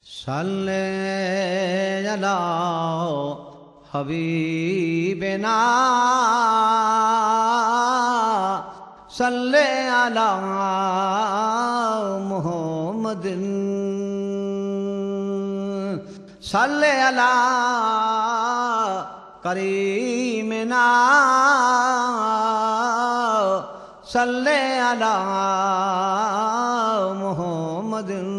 सल्ले अला हबीबिना सल्ले अला मुहम्मदिन सल्ले अला करीमिना सल्ले अला मुहम्मदिन।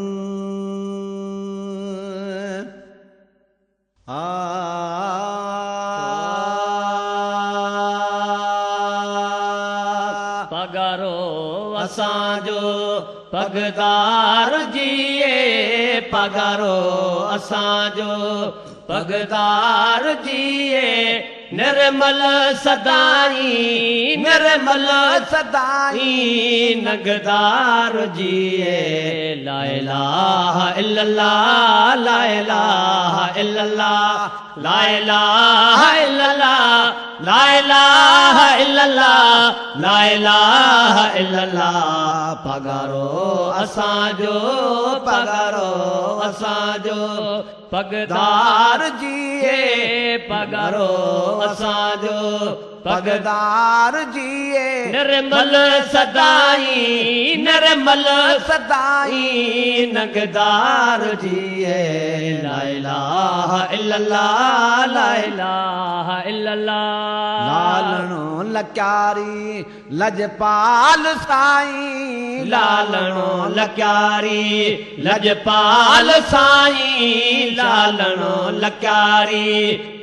पगारो असांजो पगदार जिए, पगारो असांजो पगदार जिए, निर्मल सदाई निर्मल सदाई नगदार जिए। ला इलाहा इल्लल्लाह ला इलाहा इल्लल्लाह ला इलाहा इल्लल्लाह ला इलाहा इल्लल्लाह ला इलाहा इल्लल्लाह। पगारो असांजो पगारो असांजो पगदार जिए, पगारो असांजो पगदार जिए, निर्मल सदाई निर्मल सदाई नगदार जिए। ला इलाहा इल्लल्लाह ला इलाहा इल्लल्लाह। लालणो लक्यारी लजपाल साईं, लालणो लक्यारी लजपाल साईं, लालणो लक्यारी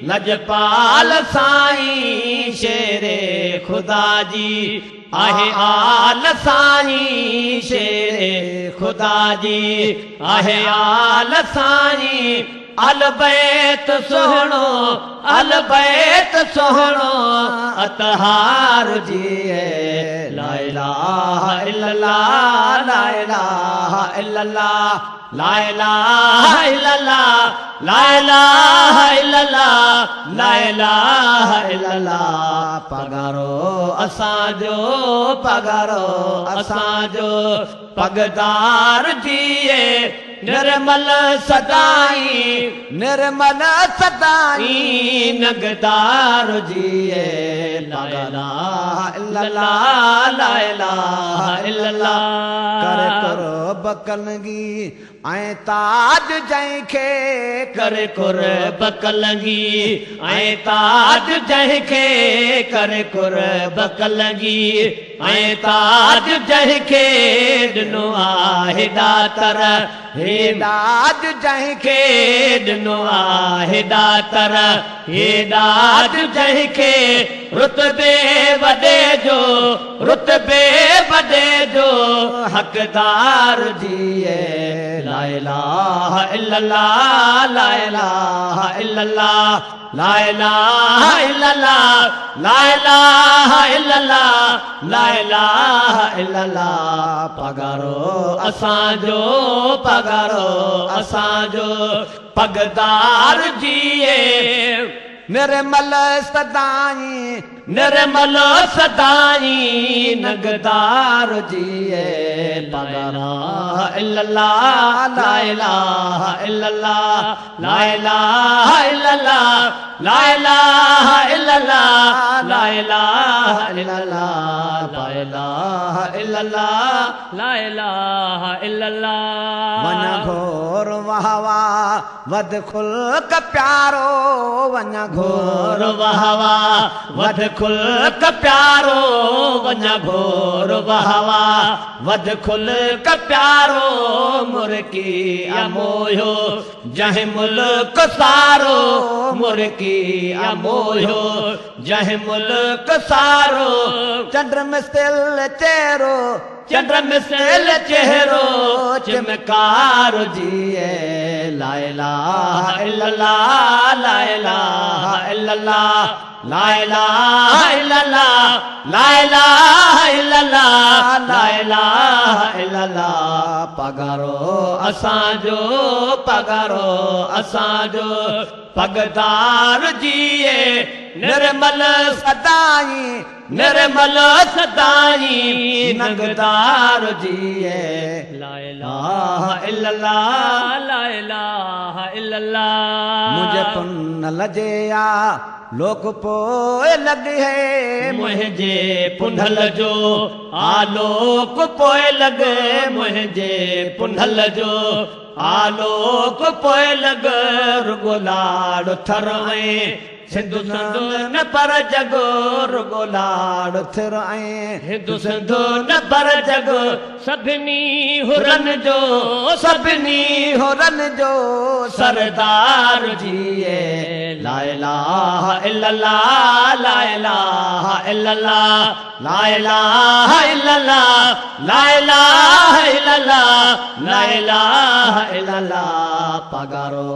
लजपाल साईं, शेरे खुदा जी आहे आल साईं, शेरे खुदा जी आहे आल साईं। अलबैत सोहणो अलबैत सोहणो अतहार जिए। ला इलाहा इल्लल्लाह ला इलाहा इल्लल्लाह ला इलाहा इल्लल्लाह ला इलाहा इल्लल्लाह ला इलाहा इल्लल्लाह। पगारो असांजो पगारो असांजो पगदार जिए, निर्मल सदाई निर्मल सदाई नगदार जिए। ला इलाहा इल्लल्लाह ला इलाहा इल्लल्लाह। कर कुर्ब कलंगी ऐं ताज जंहिंखे, कर कुर्ब कलंगी ऐं ताज जंहिंखे, कर कुर्ब कलंगी ऐं ताज जंहिंखे ॾिनो आहे दातर, हे दाज जंहिंखे ॾिनो आहे दातर, हे दाज जंहिंखे रुतबे वॾे जो रुतबे वॾे जो हक़दार जिए। ला इलाहा इल्लल्लाह ला इलाहा इल्लल्लाह ला इलाहा इल्लल्लाह ला इलाहा इल्लल्लाह ला इलाहा इल्लल्लाह। पगारो असांजो पगारो असांजो पगदार जिए, निर्मल सदाई निर्मल सदाई नगदार जिए। ला इलाहा इल्लल्लाह ला इलाहा इल्लल्लाह ला इलाहा इल्लल्लाह ला इलाहा इल्लल्लाह ला इलाहा इल्लल्लाह ला इलाहा इल्लल्लाह ला इलाहा इल्लल्लाह। वञ घोर वहवा वध खुल्क प्यारो, वञ घोर वहवा वध खुल्क प्यारो, वञ घोर वहवा वध खुल्क प्यारो, मुर्की अमोयो जंहिं मुल्क सारो, मुर्की अमोयो जंहिं मुल्क सारो। चंड मिसिल चेहरो चंड मिसिल चेहरो चमकार जिए। ला इलाहा इल्लल्लाह ला इलाहा इल्लल्लाह ला इलाहा इल्लल्लाह ला इलाहा इल्लल्लाह ला इलाहा इल्लल्लाह। पगारो असांजो पगारो असांजो पगदार जिए, निर्मल सदाई نرمل सदाई नंगदार जिए। ला इलाहा इल्लल्लाह, ला इलाहा इल्लल्लाह। मुंहिंजे पुनल जे आ लोक पोइ लॻे, मुंहिंजे पुनल जो आलोक पोइ लॻे, मुंहिंजे पुनल जो आलोक पोइ लॻे। रुगो लाड़ थर ऐं सिंधु सिंधु न पर जगो, रुगो लाड़ थर ऐं हिंदू सिंधु न पर जगो। सभिनी हुरन जो, सभिनी हुरन जो सरदार जिए। ला इलाहा इल्लल्लाह, ला इलाहा इल्लल्लाह, ला इलाहा इल्लल्लाह, ला इलाहा इल्लल्लाह, ला इलाहा इल्लल्लाह। पगारो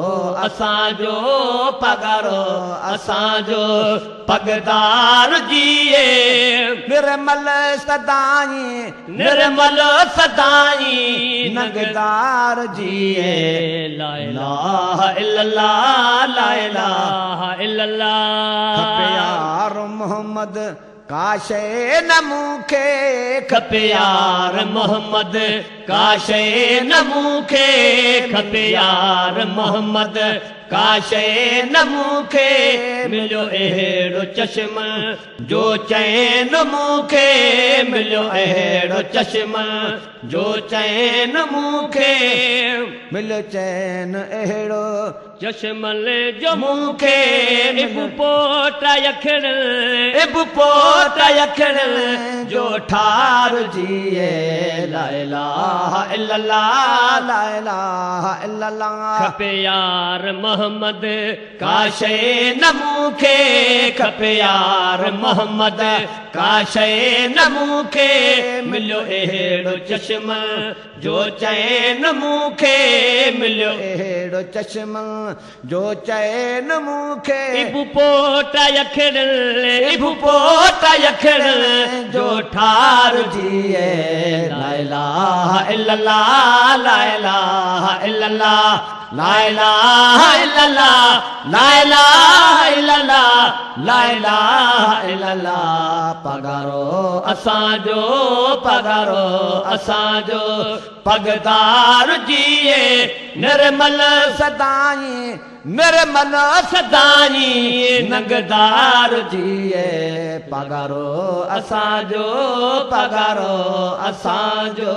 असांजो, पगारो असांजो पगदार जिए। निर्मल सदाई, निर्मल सदाई नंगदार जिए। ला इलाहा इल्लल्लाह, ला इलाहा इल्लल्लाह। खपे यार मोहम्मद का शइ न मूंखे, खपे यार मोहम्मद का शइ न मूंखे, खपे यार मोहम्मद का शइ न मूंखे। मिलियो अहिड़ो चश्म जो चैन मूंखे, मिलियो अहिड़ो चश्म जो चैन मूंखे, मिलियो चैन अहिड़ो चश्मल जो मूंखे। इब पोटा अखड़, इब पोटा अखड़ जो ठार जिए। ला इलाहा इल्लल्लाह, ला इलाहा इल्लल्लाह। खपे यार मोहम्मद का शइ न मूंखे, खपे यार मोहम्मद का शइ न मूंखे। मिलियो अहिड़ो चश्म जो चैन मूंखे, मिलियो अहिड़ो चश्म जो चैन मूंखे। इब पोटा अखड़, इब पोटा अखड़ जो ठार जिए। ला इलाहा इल्लल्लाह, ला इलाहा इल्लल्लाह, ला इलाहा इल्लल्लाह, ला इलाहा इल्लल्लाह, ला इलाहा इल्लल्लाह। पगारो असांजो, पगारो असांजो पगदार जिए। निर्मल सदाई, निर्मल सदाई नंगदार जिए। पगारो असांजो, पगारो असांजो।